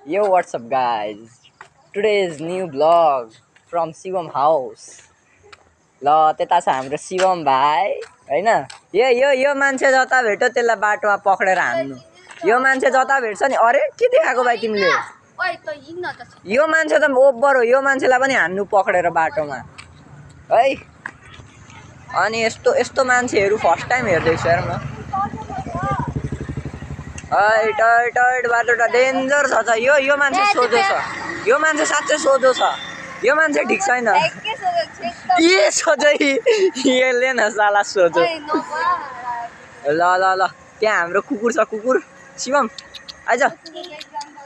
Yo, what's up, guys? Today's new vlog from Shivam house. ल त्यता छ हाम्रो शिवम भाइ हैन यो मान्छे जता भेट्यो त्यसलाई बाटोमा पक्रेर हान्नु यो मान्छे जता भेट्छ नि अरे के देखाएको भाइ तिमीले यो मान्छे त ओभर हो यो मान्छेलाई पनि हान्नु पक्रेर बाटोमा है अनि यस्तो यस्तो मान्छेहरू फर्स्ट टाइम हेर्दैछु यार म टाइट बाटो त डेन्जर छ यो मान्छे सोझो छ यो मान्छे साँच्चै सोझो छ यो मान्छे ठिक छैन के सोझै यसले न साला सोझो ल ल ल त्यहाँ हाम्रो कुकुर छ कुकुर शिवम आइज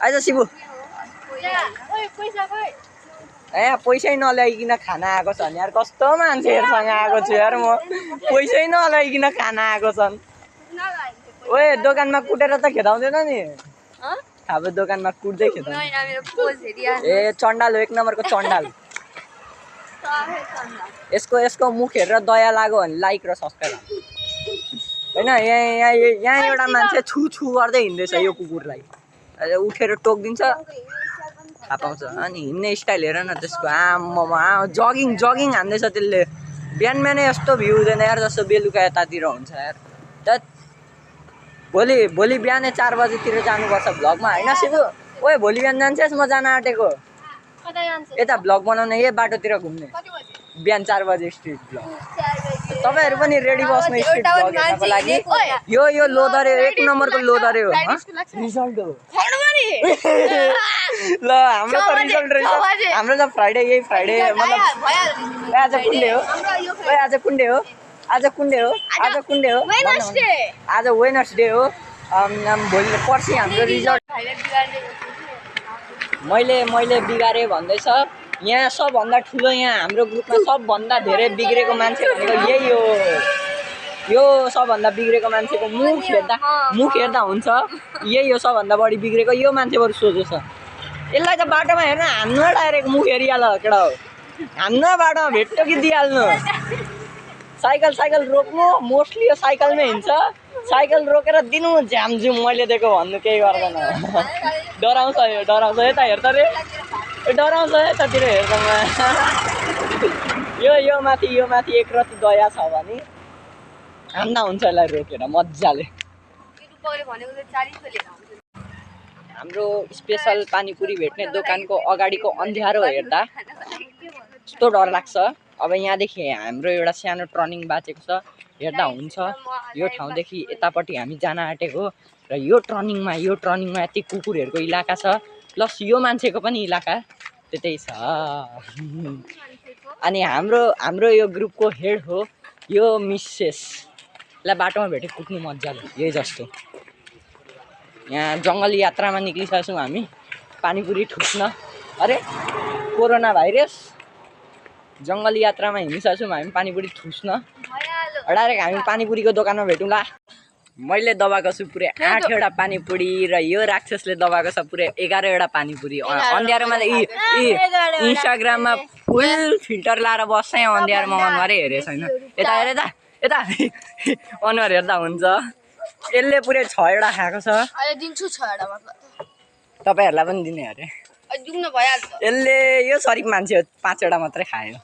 आइज शिवु ए पैसै नल्याइकन खाना आएको छ नि यार कस्तो मान्छेहरूसँग आएको छु यार म पैसै नल्याइकन खाना आएको छन् ओए दोकानमा कुटेर त खेदाउँदैन नि अब दोकानमा कुट्दै खेदाउँछ ए चण्डाल हो एक नम्बरको चण्डाल यसको मुख हेरेर दया लाग्यो भने लाइक र सब्सक्राइब हैन यहाँ एउटा मान्छे छु गर्दै हिँड्दैछ यो कुकुरलाई उठेर टोकिदिन्छ थाहा पाउँछ अनि हिँड्ने स्टाइल हेर न त्यसको आम्मामा जगिङ हान्दैछ त्यसले बिहान बिहानै यस्तो भ्यू हुँदैन यार जस्तो बेलुका यतातिर हुन्छ यार भोलि बिहानै 4 बजेतिर जानुपर्छ भ्लगमा हैन शिवु ओए भोलि बिहान जान्छस् म जान आँटेको यता भ्लग बनाउने यही बाटोतिर घुम्ने बिहान 4 बजे स्ट्रिट भ्लग तपाईहरु पनि रेडी बस्नु स्ट्रिट भ्लग हेर्नको लागि यो लोदरे एक नम्बरको लोदरे हो रिजल्ट हो ल हाम्रो त रिजल्ट रहेछ हाम्रो त फ्राइडे यही फ्राइडे मतलब आज कुन डे हो आज वेडनेसडे हो भोलि पर्सि हाम्रो रिजल्ट मैले बिगारे भन्दैछ यहाँ सबभन्दा ठुलो यहाँ हाम्रो ग्रुपमा सबभन्दा धेरै बिग्रेको मान्छे भनेको यही हो यो सबभन्दा बिग्रेको मान्छेको मुख हेर्दा हुन्छ यही हो सबभन्दा बढी बिग्रेको यो मान्छे बरु सोझो छ यसलाई त बाटोमा हेर्न हान्नु डाइरेक्ट मुख हेरिहाल केटा हो हान्नु बाटोमा भेट्यो कि दिइहाल्नु साइकल रोक्नु मोस्टली यो साइकलमै हिँड्छ साइकल रोकेर दिनु झ्यामझुम मैले दिएको भन्नु केही गर्दैन डराउँछ यता हेर्दा रे डराउँछ यतातिर हेर्दा यो माथि एक रति दया छ भने हान्दा हुन्छ यसलाई रोकेर मजाले हाम्रो स्पेसल पानीपुरी भेट्ने दोकानको अगाडिको अन्ध्यारो हेर्दा यस्तो डर लाग्छ अब यहाँदेखि हाम्रो एउटा सानो टर्निङ बाँचेको छ हेर्दा हुन्छ यो ठाउँदेखि यतापट्टि हामी जान आँटेको र यो टर्निङमा यति कुकुरहरूको इलाका छ प्लस यो मान्छेको पनि इलाका त्यतै छ अनि हाम्रो यो ग्रुपको हेड हो यो मिसेसलाई बाटोमा भेटे कुट्नु मजाले यही जस्तो यहाँ जङ्गल यात्रामा निक्लिसकेका छौँ हामी पानीपुरी ठुस्न अरे कोरोना भाइरस जङ्गल यात्रामा हिँडिसकेका छौँ हामी पानीपुरी ठुस्न डाइरेक्ट हामी पानीपुरीको दोकानमा भेटौँला मैले दबाएको छु पुरै 8वटा पानीपुरी र यो राक्षसले दबाएको छ पुरै 11वटा पानीपुरी अन्ध्यारोमा इन्स्टाग्राममा फुल फिल्टर लाएर बस्छ यहाँ अन्ध्यारोमा अनुहारै हेरेको छैन यता अनुहार हेर्दा हुन्छ यसले पुरै 6वटा खाएको छ तपाईँहरूलाई पनि दिने अरे यसले यो सरिफ मान्छे 5वटा मात्रै खायो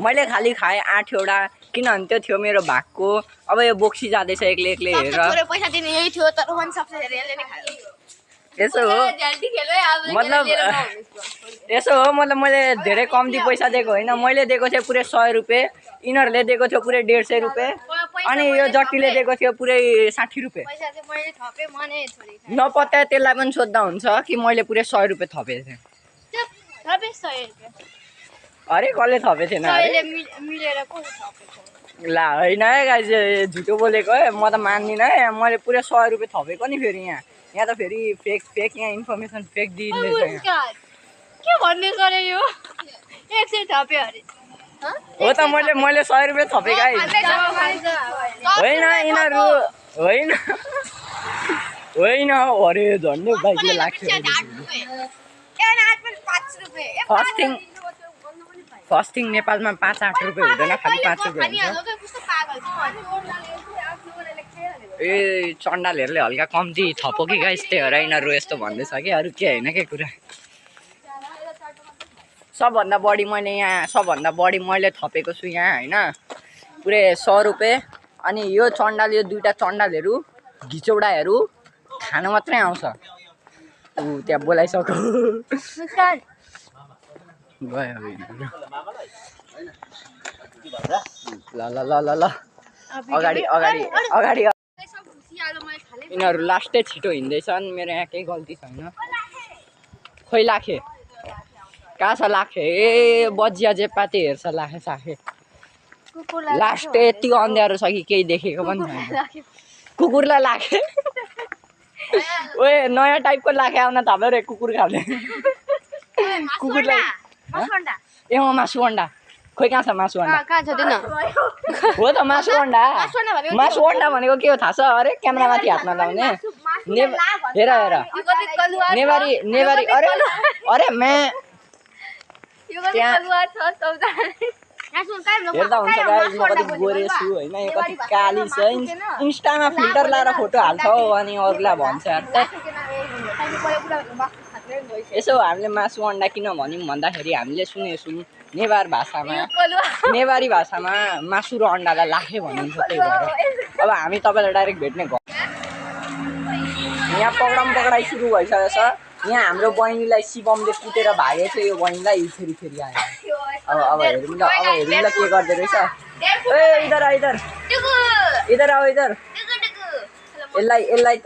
मैले खालि खाएँ 8वटा किनभने त्यो थियो मेरो भागको अब यो बोक्सी जाँदैछ एक्लै हेरेर यसो हो मतलब मैले धेरै कम्ती पैसा दिएको होइन मैले दिएको थिएँ पुरै 100 रुपियाँ यिनीहरूले दिएको थियो पुरै 150 रुपियाँ अनि यो जट्टीले दिएको थियो पुरै 60 रुपियाँ नपत्या त्यसलाई पनि सोद्धा हुन्छ कि मैले पुरै 100 रुपियाँ थपेको थिएँ अरे कसले थपे थिएन ला होइन है गाइज झुटो बोलेको है म त मान्दिनँ है मैले पुरै 100 रुपियाँ थपेको नि फेरि यहाँ त फेरि फेक यहाँ इन्फर्मेसन फेक दिँदैछ हो त मैले 100 रुपियाँ थपेँ गाइज होइन यिनीहरू होइन अरे झन्डै बाइकले लाग्छ फर्स्टिङ नेपालमा 5-8 रुपियाँ हुँदैन खालि 5 रुपियाँ हुन्छ ए चण्डालहरूले हल्का कम्ती थपो कि गाइस त्यही भएर यिनीहरू यस्तो भन्दैछ कि अरू के होइन के कुरा सबभन्दा बढी मैले थपेको छु यहाँ होइन पुरै 100 रुपियाँ अनि यो दुईटा चण्डालहरू घिचौडाहरू खान मात्रै आउँछ त्यहाँ बोलाइसक्यो गयो ल ल ल ल ल अगाडि यिनीहरू लास्टै छिटो हिँड्दैछन् मेरो यहाँ केही गल्ती छैन खोइ लाखे कहाँ छ लाखे ए बजिया जेपाते हेर्छ लाखे साखे लास्ट यति अँध्यारो छ कि केही देखेको पनि छैन कुकुरलाई लाखे ओए नयाँ टाइपको लाखे आउन थाल्यो रे कुकुर खाले कुकुरलाई ए मासु अन्डा खोइ कहाँ छ मासु अन्डा हो त मासु अन्डा भनेको के हो थाहा छ अरे क्यामेरामाथि हात नलाउने हेर नेवारी अरे मैं हेर्दा हुन्छ गाइस म कति गोरे छु होइन यो कति काली छ इन्स्टामा फिल्टर लाएर फोटो हाल्छ अनि अरूलाई भन्छ यसो हामीले मासु अन्डा किन भन्यौँ भन्दाखेरि हामीले सुनेछौँ नेवारी भाषामा मासु र अन्डालाई लाखे भनिन्छ त्यही भएर अब हामी तपाईँलाई डाइरेक्ट भेट्ने घर यहाँ पक्राइ सुरु भइसकेको छ यहाँ हाम्रो बहिनीलाई शिवमले कुटेर भागेको थियो यो बहिनीलाई फेरि आयो अब हेरौँ ल के गर्दै रहेछ ए इधर आओ यसलाई त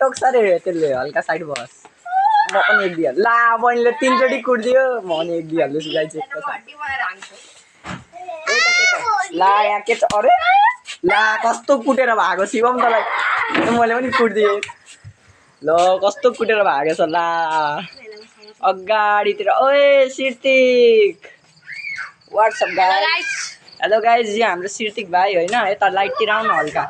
टोक्छ रे त्यसले हल्का साइड बस म पनि एक दिइहाल्छु ला बहिनीले 3 चोटि कुट्दियो म पनि एक दिइहाल्छु गाई चेकको ला यहाँ के छ अरे ला कस्तो कुटेर भागो शिवम तँलाई मैले पनि कुट्दिएँ ल कस्तो कुटेर भागेछ ला अगाडितिर ओए सिर्तिक व्हाट्सअप गाइस हेलो गाइस यो हाम्रो सिर्तिक भाइ होइन यता लाइटतिर आउन हल्का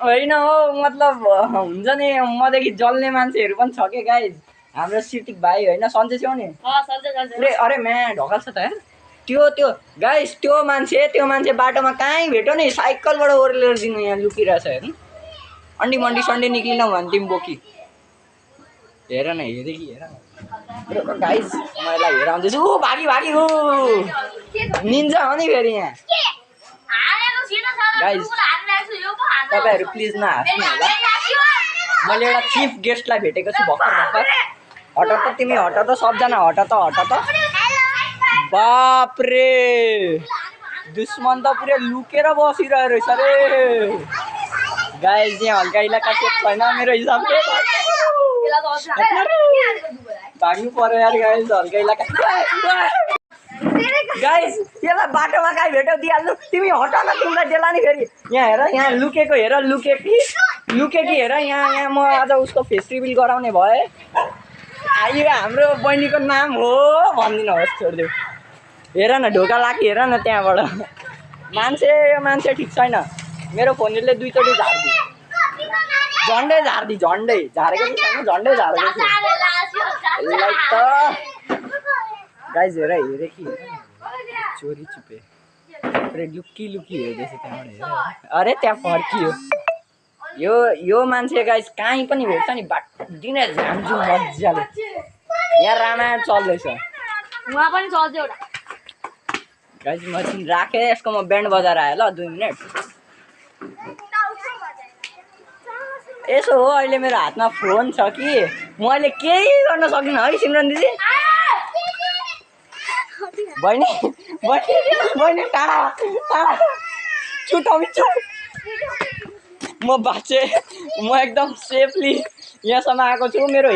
होइन हो मतलब हुन्छ नि मदेखि जल्ने मान्छेहरू पनि छ कि गाइस हाम्रो सिर्तिक भाइ होइन सन्चै छौ नि अरे म्या ढकाल छ त यार त्यो गाइस त्यो मान्छे बाटोमा कहीँ भेट्यो नि साइकलबाट ओर्लेर दिनु यहाँ लुकिरहेछ हेर्नु अन्डी मन्डी सन्डे निक्लिन भने तिमी बोकी हेर न गाइस मलाई हेर आउँदैछु भागी हो निन्छ हो नि फेरि यहाँ गाइस तपाईँहरू प्लिज नहाँस्नु होला मैले एउटा चिफ गेस्टलाई भेटेको छु भर्खर हट त तिमी हट त सबजना हट त बाप रे दुश्मन त पुरै लुकेर बसिरहेको रहेछ रे गाइस यहाँ हल्का इलाका सेफ छैन मेरो हिसाबले भाग्नु पर्यो यार गाइस हल्का इलाका गाइस यसलाई बाटोमा कहीँ भेट्यौ दिइहाल्नु तिमी हट न तिमीलाई डेला नि फेरि यहाँ हेर यहाँ लुकेको हेर लुकेकी हेर यहाँ म आज उसको फेस रिभिल गराउने भए यो हाम्रो बहिनीको नाम हो भनिदिनुहोस् छोडिदेऊ हेर न ढोका लाकी हेर न त्यहाँबाट मान्छे ठिक छैन मेरो फोनले 2 चोटि झन्डै झारेको कि छैन झन्डै झारेको थियो यसलाई त गाइस हेर कि चोरी चुपे पुरै लुकी हेर्दैछ त्यहाँबाट हेर अरे त्यहाँ फर्कियो यो मान्छे गाइस कहीँ पनि भेट्छ नि बाट दिने झाम्छु मजाले यहाँ रामायण चल्दैछ उहाँ पनि चल्छ एउटा गाइस म एकछिन राखेँ यसको म ब्यान्ड बजाएर आएँ ल 2 मिनट यसो हो अहिले मेरो हातमा फोन छ कि म अहिले केही गर्न सक्दिनँ है सिमरन दिदी बहिनी टाढा छुटाउनु म बाँचेँ म एकदम सेफली यहाँसम्म आएको छु मेरो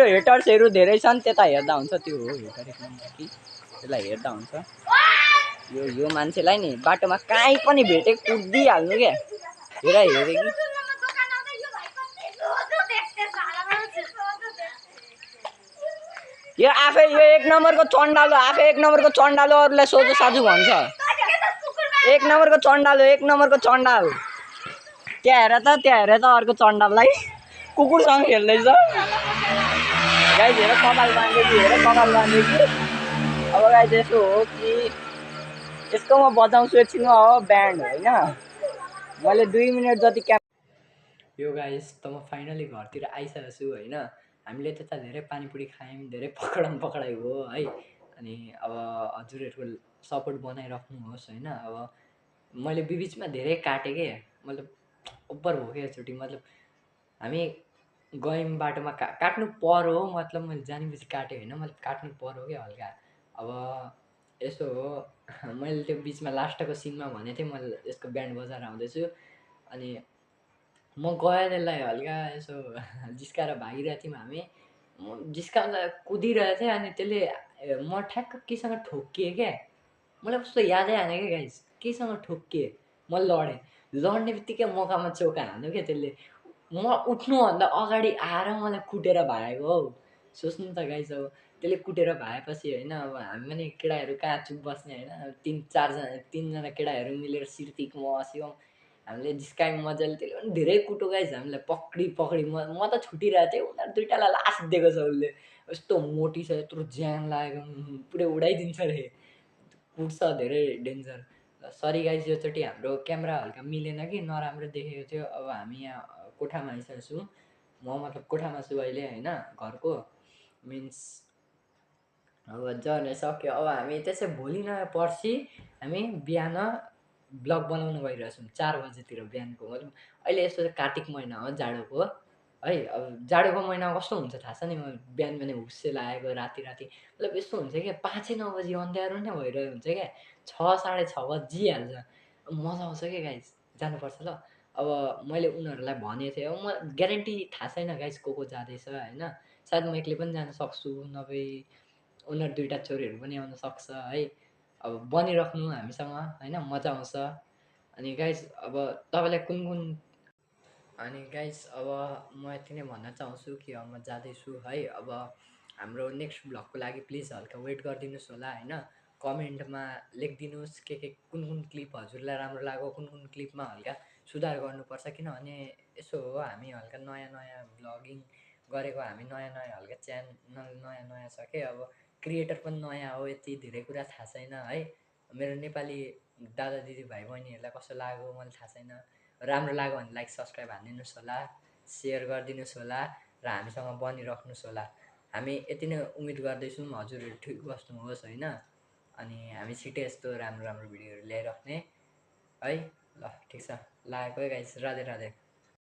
हेटर्सहरू धेरै छन् त्यता हेर्दा हुन्छ त्यो हो हेटर कि त्यसलाई हेर्दा हुन्छ यो मान्छेलाई नि बाटोमा कहीँ पनि भेटे कुदिहाल्नु क्या हेरे कि यो आफै यो 1 नम्बरको चण्डालो अरूलाई सोझो साजु भन्छ 1 नम्बरको चण्डाल त्यहाँ हेर त अर्को चण्डाललाई कुकुरसँग खेल्दैछ गाइस हेर कपाल बाँधेको अब गाइस यसो हो कि यसको म बजाउँछु एकछिनमा हो ब्यान्ड होइन मैले 2 मिनट जति यो गाइस त म फाइनली घरतिर आइसकेको छु होइन हामीले त्यता धेरै पानीपुरी खायौँ धेरै पकडाइ हो है अनि अब हजुरहरूको सपोर्ट बनाइराख्नुहोस् होइन अब मैले बिचमा धेरै काटेँ के मतलब ओभर भयो क्या एकचोटि मतलब हामी गयौँ बाटोमा काट्नु पर्यो हो मतलब मैले जानेपछि काटेँ होइन मतलब काट्नु पर्यो क्या हल्का अब यसो हो मैले त्यो बिचमा लास्टको सिनमा भनेको थिएँ मैले यसको ब्यान्ड बजाएर आउँदैछु अनि म गएँ त्यसलाई हल्का यसो जिस्काएर भागिरहेको थियौँ हामी म जिस्काउँदा कुदिरहेको थिएँ अनि त्यसले म ठ्याक्क केसँग ठोक्किएँ क्या मलाई कस्तो यादै आएन क्या गाइस केसँग ठोक्किएँ म लडेँ लड्ने बित्तिकै मकामा चौका हान्यो क्या त्यसले म उठ्नुभन्दा अगाडि आएर मलाई कुटेर भागेको हौ सोच्नु त गाइस अब त्यसले कुटेर भाएपछि होइन अब हामी पनि केटाहरू कहाँ चुप बस्ने होइन 3-4जना केटाहरू मिलेर सिर्तिक म सिउँ हामीले जिस्कायौँ मजाले त्यसले पनि धेरै कुटो गाइस हामीलाई पक्री म त छुटिरहेको थिएँ उनीहरू दुइटालाई लास्ट दिएको छ उसले यस्तो मोटी छ यत्रो ज्यान लागेको पुरै उडाइदिन्छ अरे कुट्छ धेरै डेन्जर सरी गाइस योचोटि हाम्रो क्यामेरा हल्का मिलेन कि नराम्रो देखेको थियो अब हामी यहाँ कोठामा आइसकेको छु म मतलब कोठामा छु अहिले होइन घरको मिन्स अब झर्ने सक्यो अब हामी त्यसै भोलि न पर्सि हामी बिहान ब्लग बनाउनु गइरहेछौँ 4 बजेतिर बिहानको मतलब अहिले यस्तो कार्तिक महिना हो जाडोको है अब जाडोको महिनामा कस्तो हुन्छ थाहा छ नि बिहान बिहानै हुस्से लागेको राति मतलब यस्तो हुन्छ क्या 5-9 बजी अँध्यारो नै भइरहेको हुन्छ क्या 6-6:30 बजिहाल्छ मजा आउँछ क्या गाइस जानुपर्छ ल अब मैले उनीहरूलाई भनेको थिएँ अब म ग्यारेन्टी थाहा छैन गाइस को जाँदैछ होइन सायद म एक्लै पनि जान सक्छु नभए उनीहरू दुइटा चोरीहरू पनि आउन सक्छ है अब बनिराख्नु हामीसँग होइन मजा आउँछ अनि गाइस अब तपाईँलाई कुन अनि गाइस अब म यति नै भन्न चाहन्छु कि अब म जाँदैछु है अब हाम्रो नेक्स्ट भ्लगको लागि प्लिज हल्का वेट गरिदिनुहोस् होला होइन कमेन्टमा लेखिदिनुहोस् के कुन क्लिप हजुरलाई राम्रो लाग्यो कुन क्लिपमा हल्का सुधार गर्नुपर्छ किनभने यसो हो हामी हल्का नयाँ भ्लगिङ गरेको हामी नयाँ हल्का च्यानल नयाँ छ के अब क्रिएटर पनि नयाँ हो यति धेरै कुरा थाहा छैन है मेरो नेपाली दादा दिदी भाइ बहिनीहरूलाई कस्तो लाग्यो मलाई थाहा छैन राम्रो लाग्यो भने लाइक सब्सक्राइब हानिदिनुहोस् होला सेयर गरिदिनुहोस् होला र हामीसँग बनिराख्नुहोस् होला हामी यति नै उम्मिद गर्दैछौँ हजुरहरू ठिक बस्नुहोस् होइन अनि हामी छिटै यस्तो राम्रो भिडियोहरू ल्याइराख्ने है ल ठिक छ लागेको है गाइस राधे